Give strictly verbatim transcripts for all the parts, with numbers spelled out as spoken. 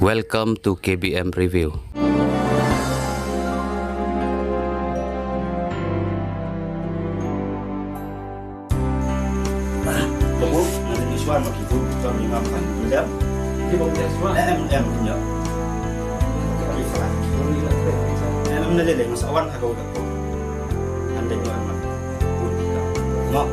Welcome to K B M Review. Babu, nanti ni suan maki tu, tu ni ngam kan. Jam? Di bawah dia suan. Em, em, em, em. Em, em, na lele, masa wan ha kau dah. Ande ni ngam. Bun ni ngam. Ngam.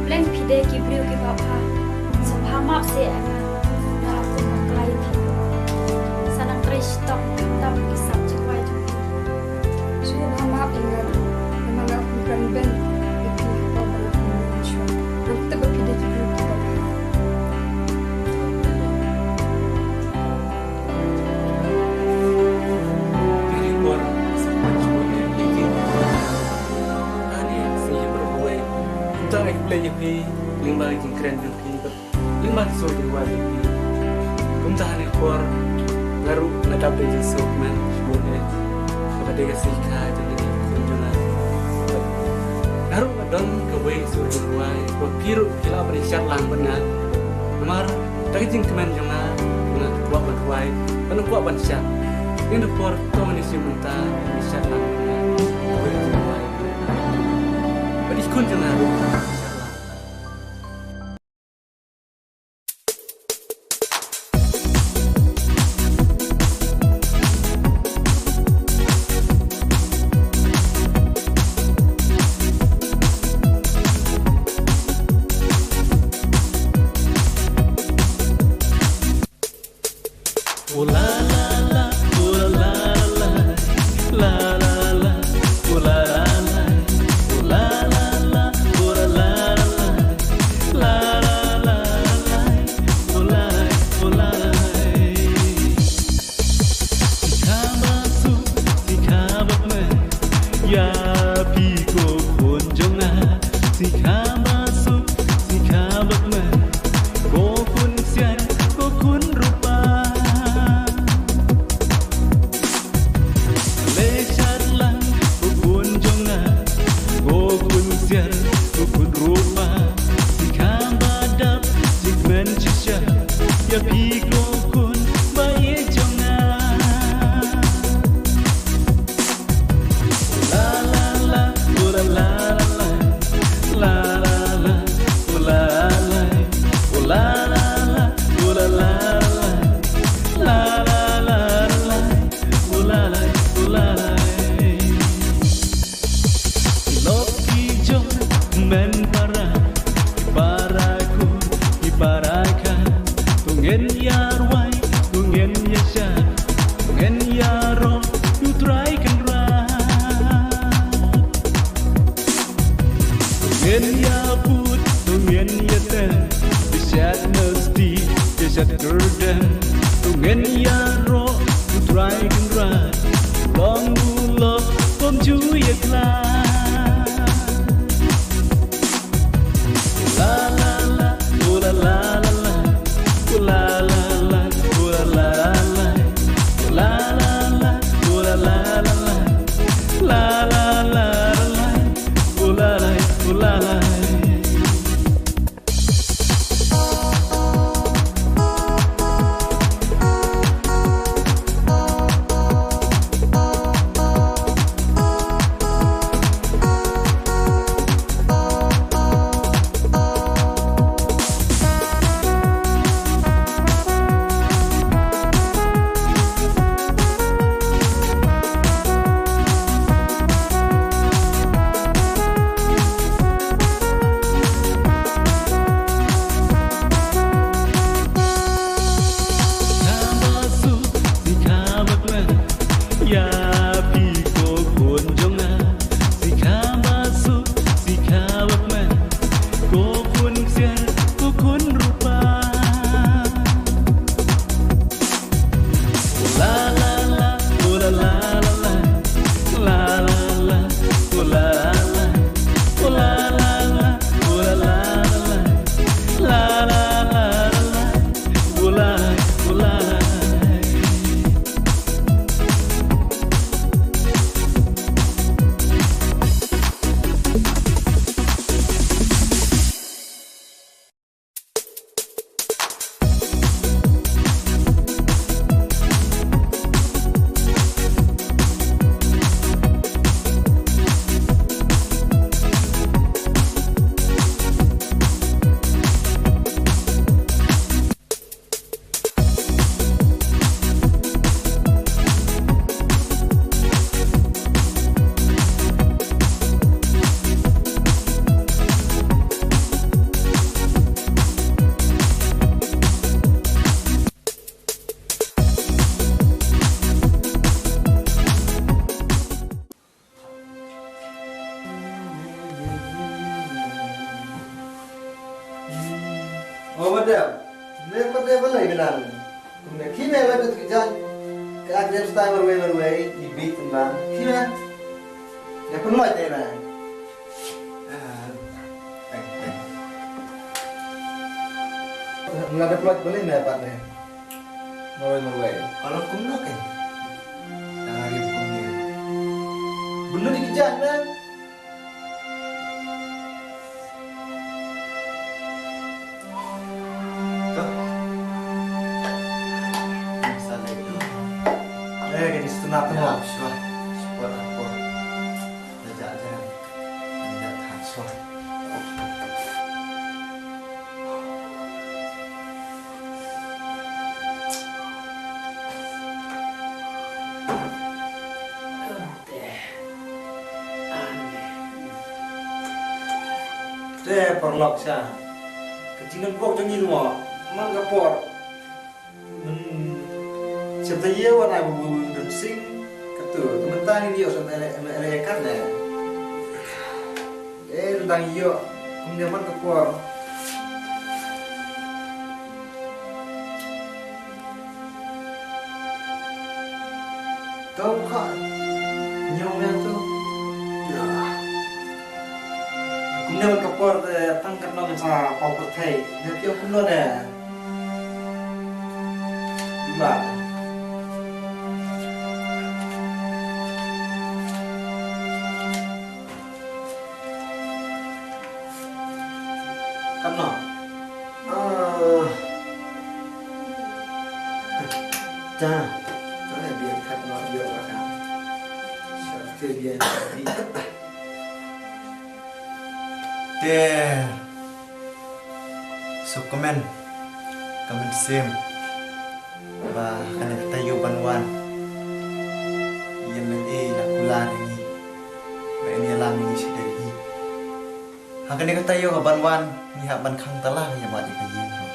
Blei phi dei ki briew kiba bha. Sngewbha map seh ïa nga. Nga la kum ba kloi phi. Sa nang trei shitom tam ki sap jingkwai jong phi. Sngewbha map ïa nga. Namar nga kum kren ben ïa phi ha kaba la kum mynshuwa. Ngam tip ba phi dei ki briew kiba bha. Kumta ai khublei ïa phi lyngba ki jingkren jong phi, lyngba ki sur ki wai jong phi. Kumta ha kane ka por nga ruh nga dap da jingsuk man shibun eh. Kaba dei ka shisha jong ka jingkren jong nga. Nga ruh nga don kawei ka sur ki wai ba phi ruh phi lah ban ïa shad lang bad nga. Namar da ka jingkmen jong nga, nga kwah ban wai, nga kwah ban shad. Ïa kane ka por to ngin ïa siew mynta, ngin ïa shad lang bad nga. Kawei ka jingwai. Bad i khun jong nga ruh. Kham ba suk, shi kham ba kmen, ïa phi ko khun jong nga. Shi kham ba suk, shi kham ba kmen, ko khun sian, ko khun rupa. Leit shad lang ko khun jong nga, ko khun sian, ko khun rupa. Shi kham ba dap, shi kmen shisha, ïa phi ko khun ba ïeit jong nga. La la la, oh la la la la, la la la, oh la la, oh la la la, oh la la la la, la la la la la, oh la la, oh la la. Ki lok ki jong men para, ki para kur, ki para kha. To ngin ïa rwai, to ngin ïa shad, to ngin ïaroh, to Trai Kynrad. To ngin ïa put, to ngin ïa tem, ïa shad mesti, ïa shad kyrdem. To ngin ïaroh, to Trai Kynrad. Long u lok, kum ju ïa khlad. La la la, oh la la la la, oh la la la, oh la la la la, oh la la la, oh la la la la, la la la la la, oh la la, oh la la. Ba dei ba lei bilang. Kumne ki me ba tu jan. Ka ak dem stai marwei marwei i bit ban. Ki me. Ya pun mai te na. Ah, eh, eh. Nga da plot beli me pat ne. Marwei marwei. Kalau kumno ke? Dari kumne. Bulu di kijan man. Ka. Sa lei tu. Eh, ka dei setengah tu. Ya, sure. Sure, aku. Dah jalan. Dah tak sure. Te paralok sha. Ka jingbok jong ngi mo. Man ka por. Hmm. Sha ta ïa wan ai bu bu dun sing. Katu. Te mynta ngi ïoh sha ta ele ele kat ne. Eh, dang ïoh. Kumne man ka por. To ka. Ñiong ne to. Kumne ka por de tang kat nong sa pau pyrthei. Ne pio kumno de. Ba. Kat nong. Ah. Ta. Ta ne biang kat nong biang lah kan. Sa te biang. Te. Suk kmen. Kmen sim. Ba kane ka taïew ban wan. Ïa men e la kular ngi. Ba ïa lam ngi sdang hi. Ha kane ka taïew ka ban wan, ngi hap ban khang tala ïa ba ïa ka ïing ruh.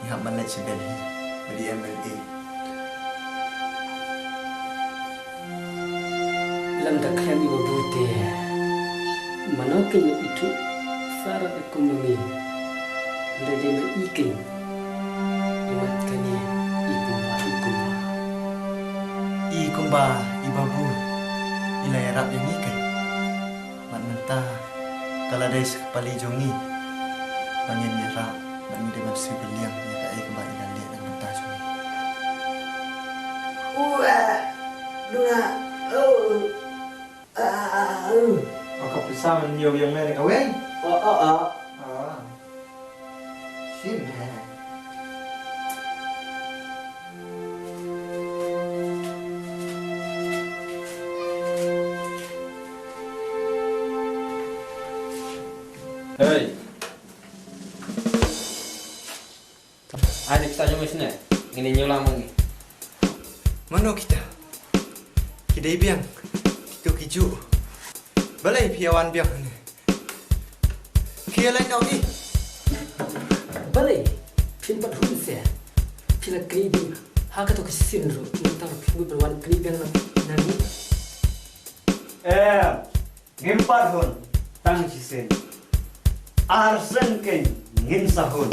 Ngi hap ban leit sha Delhi, ba dei M L A. Lem da khlem i ba bu te. Mano kin i tu. Sara da kum ngi. Da de ma i kin. I mat kane i kumba i kumba. I kumba i ba bu. I la ïarap ïa ngi kin. Bad mynta ka la dei sa ka pali jong ngi ba ngin ïarap bad ngi dei ban siew bylliang ïa kaei kaba i la leh na ka bynta jong ngi. Uwa, duna, oh, ah, oh. Ka pisa man ñiew ïa me ne kawei. Oh, oh, oh. Ah. Shim he. Hey. Ai, dik sa jong isne. Ngin ñiew lang ma ngi. Mano kita? Ki dei biang. Kito ki ju. Balei phi wan biang ne? Ki ïa leit noh ki. Balei? Phim pat hun se. Phi la kri biang. Ha kato ka sien ruh. Ngi tang ruh phi mut ban wan kri biang na ngi. Eh, ngim pat hun. Tang shisien. Ar sien kein ngin sa hun.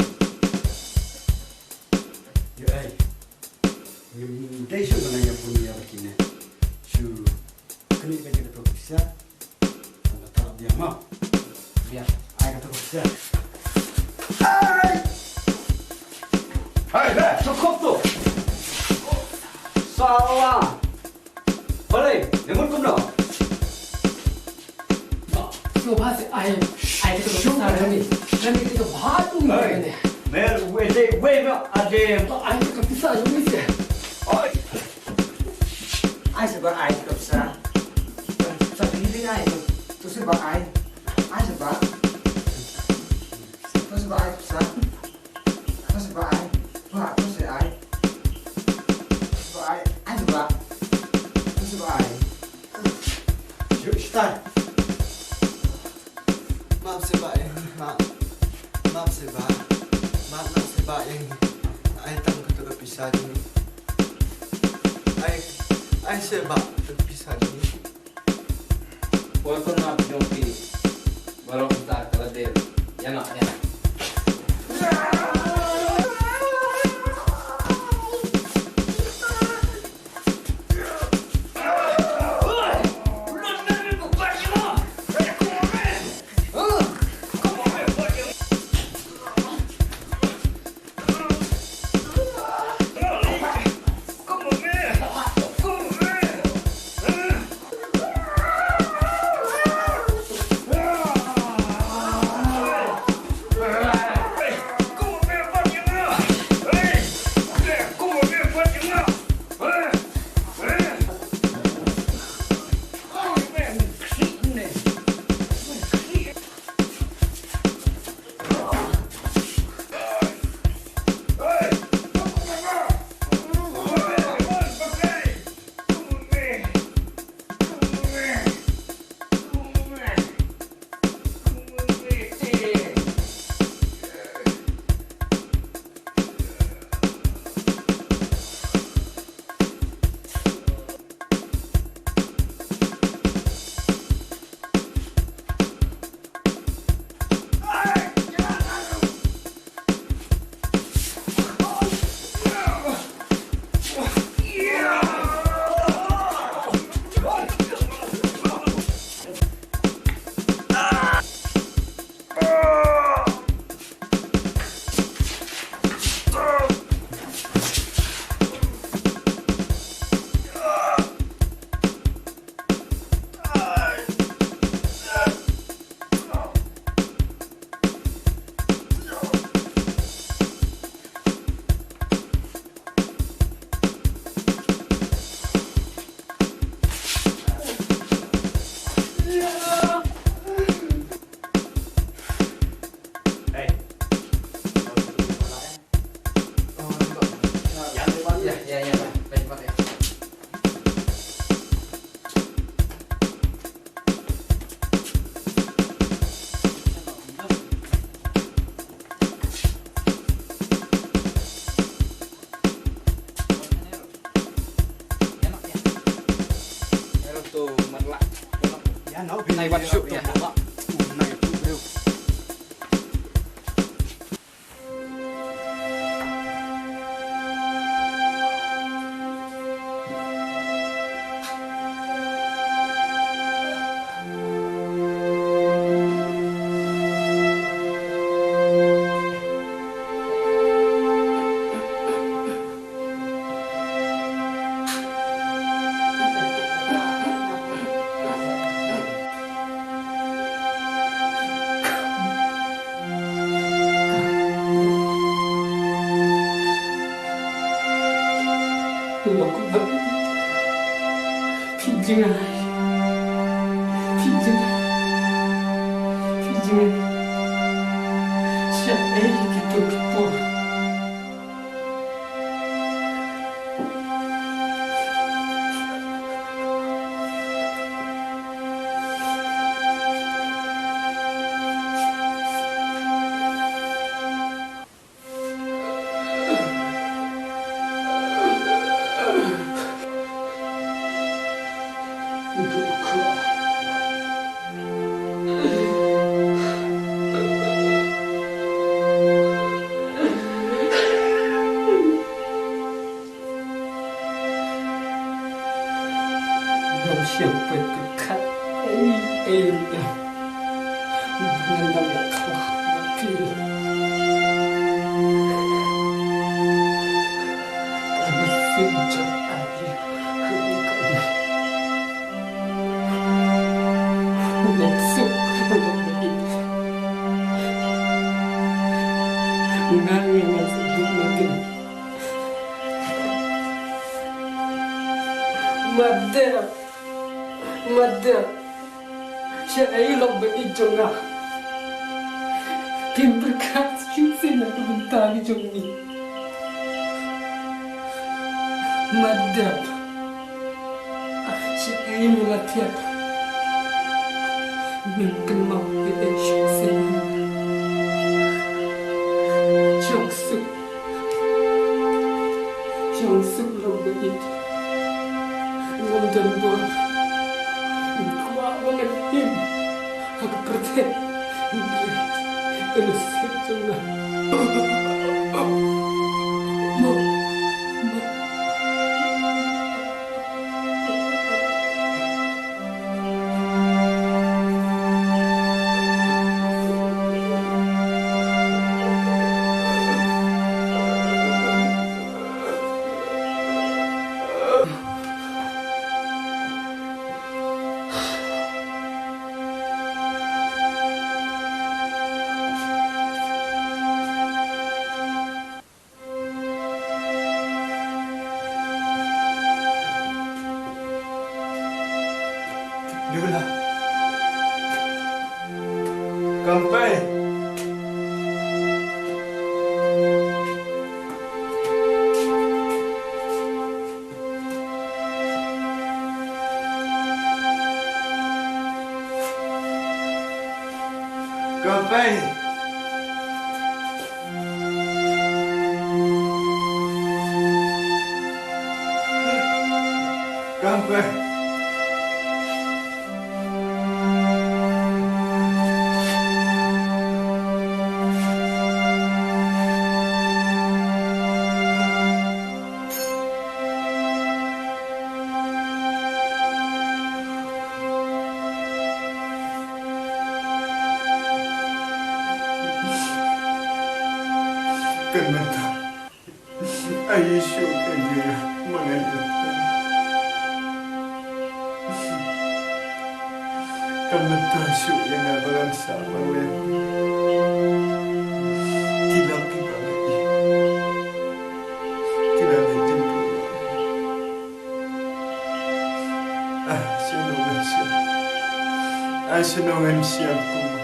Ïoh ai. Ngim dei shuh ban ïa pun ïa ba kine. Shu kane ka jingïathuh pisa. Tang ka tarap biang ma. Biang. Ai ka tarap pisa. Ai. Hai, le, sukop tu. Sawa. Balei, ne mut kumno? Sngewbha ba se ai, ai ka pisa jong ngi. Jong ngi ka bha jong ngi ne. Mer, wei de, wei no, ade. Ai ka pisa jong ngi se. Oi. Ai se ba ai ka pisa. Sa ni ni ai. Tu se ba ai. Ai se ba. Tu se ba ai pisa. Ai se ba ai. Ba, tu se ai. Ba ai. Ai se ba. Tu se ba ai. Shu, shu tai. Map se ba ïa ngi, map. Map se ba. Map, map se ba ïa ngi. Ai tang kato ka pisa jong ngi. Ai, ai se ba kato ka pisa jong ngi. Poi ko na jong phi. Baroh mynta ka la dei. Ïa na, ïa na. Nai wan suk ïa. Phi jngai. Phi jngai. Phi jngai. Shaei kito ki por. Ngam shym pat khat ei ei ruh. Ngan dang ïa khlad bad phi. Ka mynsiem jong phi. Mynsiem jong phi. Nga, nga, nga sngewthuh ma phi. Mother, mother, shaei long ba ïeit jong nga kim pyrkhat shisha na ka bynta ka jong ngi. Mother, shaei me la thiah. Mem kynmaw ïa ei shisha. Jong suk. Jong suk long ba ïeit. Ngam don bor. Ngam kwah ba ngan im ha ka pyrthei. Ka nusip jong nga. Dula. Kam pei. Ka pei. Ka pei. Kan mynta. Ai Jisu, kan mynta. Kan mynta shuh ïa nga ba ngan sah marwei. Ki lok kiba nga ïeit. Kiba nga jempu. Ah, shano ngan shem. Ah, shano ngan shem kumba.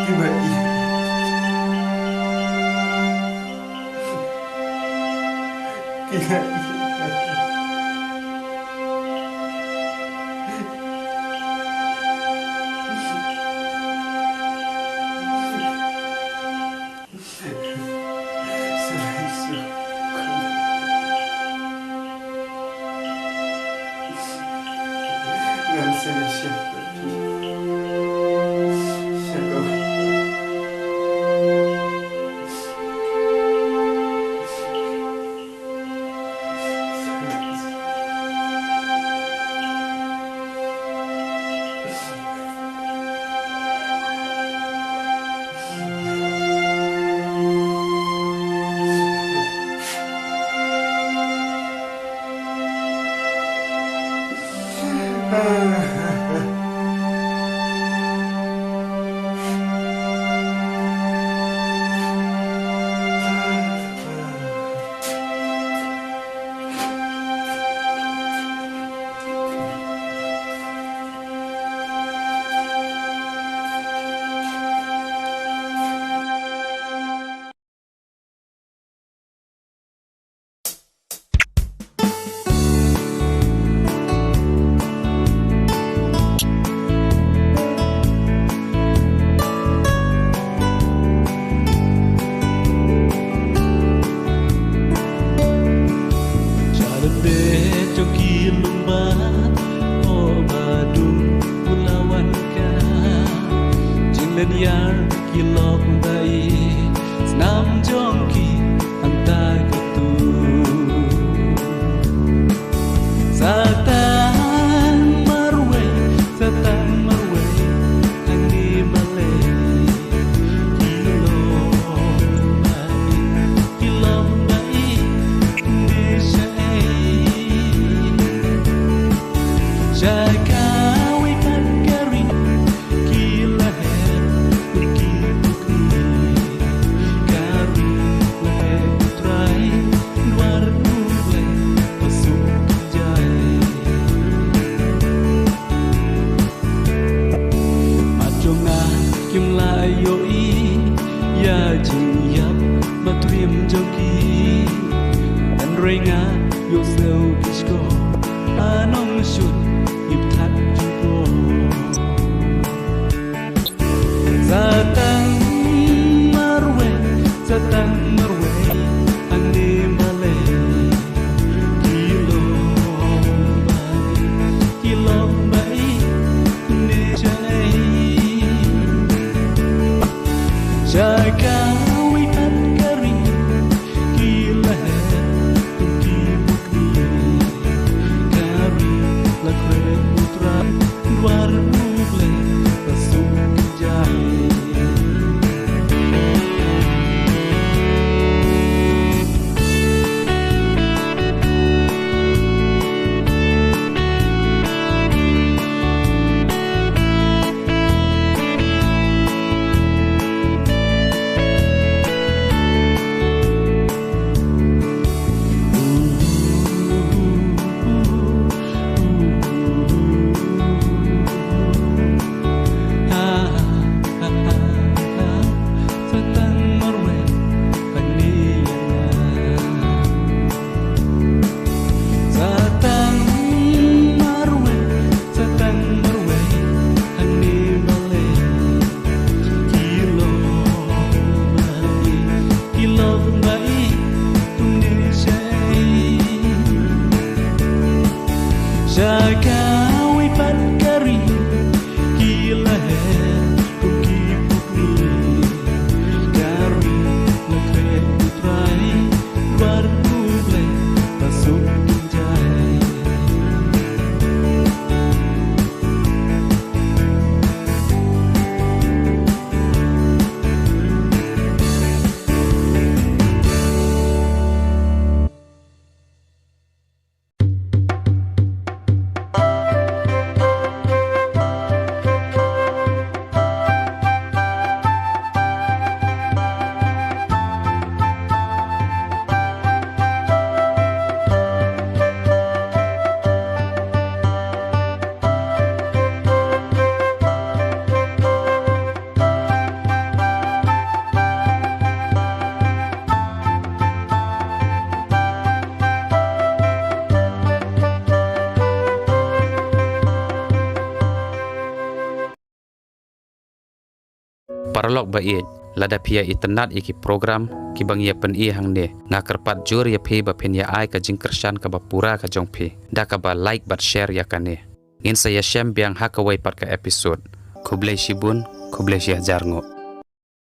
Kiba ïeit. Kiba ïeit. Ïar ki lok ba ïeit, snam jong ki hangta ka tu. Sa tang marwei, sa tang marwei, hangne balei. Ki lok ba ïeit, ki lok ba ïeit, ne shaei. Sha kawei pat ka ri, ki la her, ki pukni. Ka ri la her u Trai, dwar U Blei, ba suk jai. Mat jong nga kim la ïohi ïa jingïap ba triem jong ki. Hynrei nga ïohsngew ki shkor, a nongshun ïa pynthak jingpor. Sa tang marwei, sa tang marwei, hangne balei. Ki lok ba ïeit, ki lok ba ïeit, ne shaei. Sha kawei pat ka ri, ki la her, ki pukni. Ka ri la khreh U Trai, dwar U Blei, ba suk jai. Sa tang marwei, sa tang marwei, hangne balei. Ki lok ba ïeit, ki lok ba ïeit, ne shaei. Sha kawei pat ka ri, ki la her, ki pukni. Ka ri la khreh U Trai, dwar U Blei, ba suk jai. Paralok ba ïeit, lada phi ïa itynnad ïa ki program kiba ngi ïa pyni hangne, nga kyrpad jur ïa phi ba phin ïa ai ka jingkyrshan kaba pura ka jong phi da kaba like bad share ïa kane. Ngin sa ïashem biang ha kawei pat ka episode. Khublei shibun, khublei shihajar nguh.